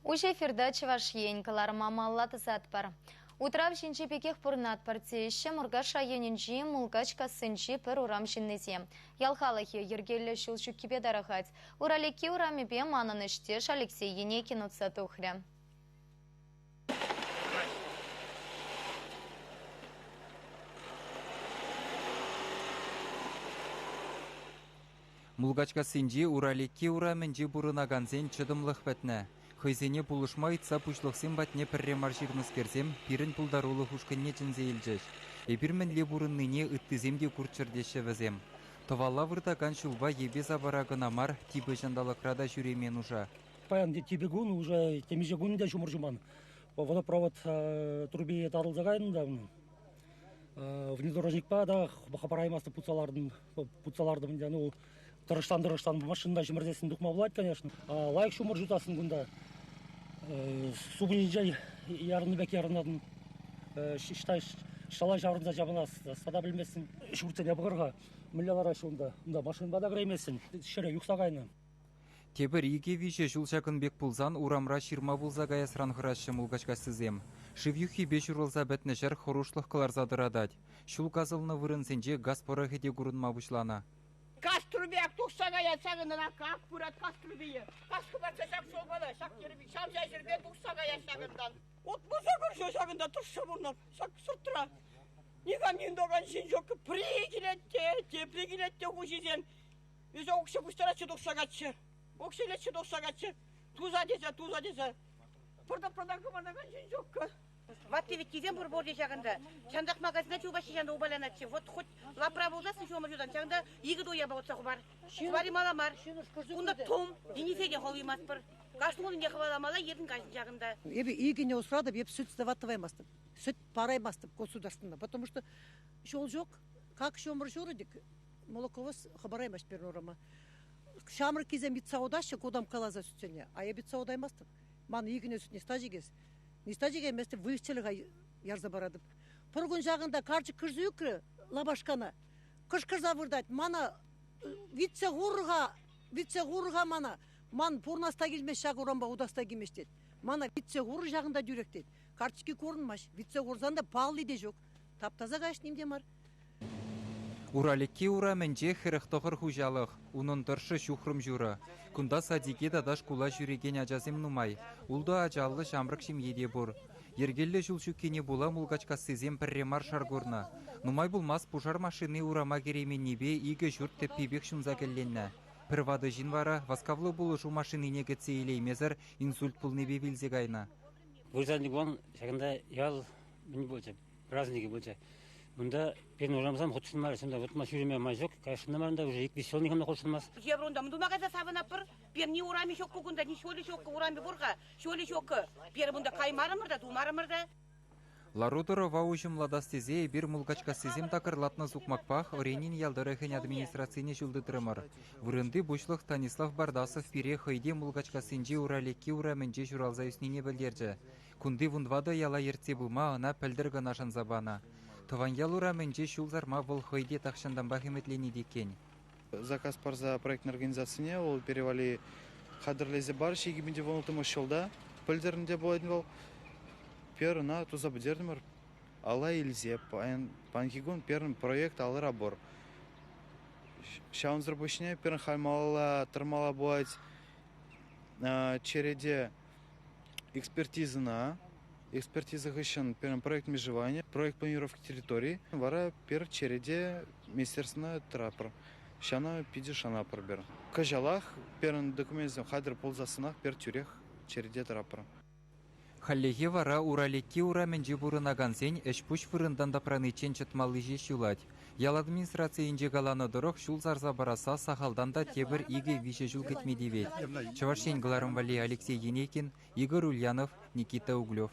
Уҫӑ эфирта Чӑваш Ен кӑларӑма малалла тӑсатпӑр. Утрав ҫинчи пекех пурӑнатпӑр теҫҫӗ Муркаш районӗнчи Мулкачкассинчи пӗр урам ҫыннисем. Ял халӑхӗ йӗркеллӗ ҫул ҫуккипе тарӑхать. Ураликки урамӗпе манӑн ӗҫтеш Алексей Енейкин утса тухрӗ. Мулкачкассинчи Ураликки урамӗнче пурӑнакансен чӑтӑмлӑх пӗтнӗ. Хӑйсене пулӑшма ыйтса пуҫлӑхсем патне пӗрре мар ҫырнӑскерсем пирӗн пултарулӑх ушкӑнне чӗнсе илчӗҫ. Эпир мӗнле пурӑннине ыттисем те курччӑр теҫҫӗ вӗсем. Тӑвалла выртакан ҫулпа йӗпе-сапара кӑна мар, типӗ ҫанталӑкра та ҫӳреме нуша. Паян типӗ кун, уже темиҫе кун та ҫумӑр ҫуман. Водопровод труби татӑлса кайнӑ та внедорожникпа та хӑпараймастӑп, путса лартӑм, путса лартӑм ӗнтӗ. Ну, тӑрӑшсан-тӑрӑшсан машинӑна ҫӗмӗрсессӗн тухма пулать, конечно. Лайӑх ҫумӑр ҫутассӑн кунта. Супӑнӗнче ярӑннӑ пек ярӑнатӑн. Шала ҫаврӑнса ҫапӑнас, тата пӗлместӗн. Ҫуртсене пӑхӑр-ха, мӗнле лараҫҫӗ унта. Унта машинӑпа та кӗрейместӗн, ҫӗре юхса кайнӑ. Тепӗр икӗ-виҫӗ ҫул ҫакӑн пек пулсан урамра ҫырма пулса каясран хӑраҫҫӗ мулкачкассисем. Шыв юххипе ҫурӑлса пӗтнӗ ҫӗр хӑрушлӑх кӑларса тӑратать. Ҫул касӑлнӑ вырӑнсенче газ пӑрӑхӗ те курӑнма пуҫланӑ. Газ труби ак тухса каять ҫакӑнтан ак, ак пырать газ трубийӗ. Газ хӑпартса ҫак ҫулпала, ҫак йӗрпе, ҫав ҫӗрпе тухса каять ҫакӑнтан. Утмӑл сакӑр ҫул ҫакӑнта тӑршшӗ пурӑнап, ҫак сӑртра. Никам ним тӑвакан ҫын ҫук. Пӗри килет те, тепри килет те хуҫисем. Вӗсем укҫа пуҫтаратчӗ тухса каччӑ. Укҫа илетчӗ тухса каччӑ. Туса тесе, туса тесе. Пӑртак-пӑртак хӑпартакан ҫын ҫуккӑ. Ватти-вӗттисем пур пурте ҫакӑнта. Ҫантах магазина чупаҫҫӗ, ҫанта упаланаҫҫӗ. Вот хоть лапра пулсассӑн ҫумӑр ҫусан, ҫакӑнта икӗ туя пӑхса хупар. Хӑвари мала мар. Кунта тум, Денисе те хӑваймастпӑр. Кашни кунне хӑваламалла, ертӗн каҫӑн ҫакӑнта. Эпӗ икӗне усратӑп, эп сӗт сдавать тӑваймастӑп. Сӗт параймастӑп государствӑна, потому что ҫул ҫук, как ҫумӑр ҫурӗ-тӗк, Молоковоз хӑпараймасть пирӗн урама. Ҫамрӑккисем йӑтса утаҫҫӗ кутамккаласа сӳтсене, а эп йӑтса утаймастӑп. Ман икӗне сӳт ниҫта чикес. Ниҫта чикейместӗп, выльӑх-чӗрлӗх ярса паратӑп. Пӗр кун ҫакӑнта карчӑк кӗрсе ӳкрӗ лапашкана. Кӑшкӑрса выртать. Мана витсе хур-ха, витсе хур-ха мана. Ман пурӑнас та килмест ҫак урампа утас та килмест тет. Мана витсе хур ҫакӑнта тӳрех тет. Карчӑкки курӑнмасть. Витсе хурсан та палли те ҫук. Тап-таса каҫ ним те мар. Ураликки урамӗнче 49 хуҫалӑх, унӑн тӑршшӗ ҫухрӑм ҫурӑ. Кунта садике тата шкула ҫӳрекен ачасем нумай, ултӑ ачаллӑ ҫамрӑк ҫемье те пур. Йӗркеллӗ ҫул ҫуккине пула мулкачкассисем пӗрре мар шар курнӑ. Нумай пулмасть пушар машини урама кӗрейменнипе икӗ ҫурт тӗппипех ҫунса кӗлленнӗ. Пӗр ватӑ ҫын вара васкавлӑ пулӑшу машинине кӗтсе илеймесӗр инсульт пулнипе вилсе кайнӑ. Вырсарникун ҫакӑнта ял мӗн пулчӗ, праздникӗ пулчӗ. Унта пирӗн урамсем хутшӑнмарӗҫ, унта выртма ҫӳреме май ҫук. Кайсшӑн мар унта уже ик-виҫ ҫул никам та хутшӑнмасть. Евро унта тума кайса савӑнатпӑр. Пирӗн ни урамӗ ҫук кунта, ни ҫулӗ ҫук, урамӗ пур-ха, ҫулӗ ҫук. Пирӗн унта каймарӑмӑр та, тумарӑмӑр та. Лару-тӑрӑва уҫӑмлатас тесе эпир мулкачкассисем такӑрлатнӑ сукмакпах Оринин ял тӑрӑхӗн администрацине ҫул тытрӑмӑр. Вырӑнти пуҫлӑх Станислав Бардасов пире хӑй те Мулкачкассинчи Уралекки урамӗнче ҫуралса ӳснине пӗлтерчӗ. Кунти вунтӑватӑ яла ертсе пыма ӑна пӗлтӗр кӑна шанса панӑ. Тӑван ял урамӗнче ҫул сарма вӑл хӑй те тахҫантанпах ӗмӗтленет иккен. Заказ парса проектный организацине вӑл пире валли хатӗрлесе парӗҫ 2016 ҫулта. Пӗлтӗр ӗнтӗ пулать вӑл. Пӗр ӑна туса пӗтертӗмӗр. Алла илсе паянхи кун пирӗн проект алӑра пур. Ҫавӑнсӑр пуҫне пирӗн халь малалла тӑрмалла пулать черете экспертизӑна, экспертиза хыҫҫӑн пирӗн проект межевания, проект планировки территории вара пӗр черете министерствӑна тӑратпӑр. Ҫавна питӗ шанатпӑр пӗр. Кӑҫалах пирӗн документсем хатӗр пулсассӑнах пӗр тӳрех черете тӑратпӑр. Хальлӗхе вара Уралекки урамӗнче пурӑнакансен ӗҫ-пуҫ вырӑнтан тапраниччен чӑтмалли ҫеҫ юлать. Ял администрацийӗнче каланӑ тӑрӑх, ҫул сарса парасса сахалтан та тепӗр икӗ-виҫӗ ҫул кӗтме тивет. Чӑваш Ен кӑларӑм валли Алексей Енейкин, Игорь Ульянов, Никита Углев.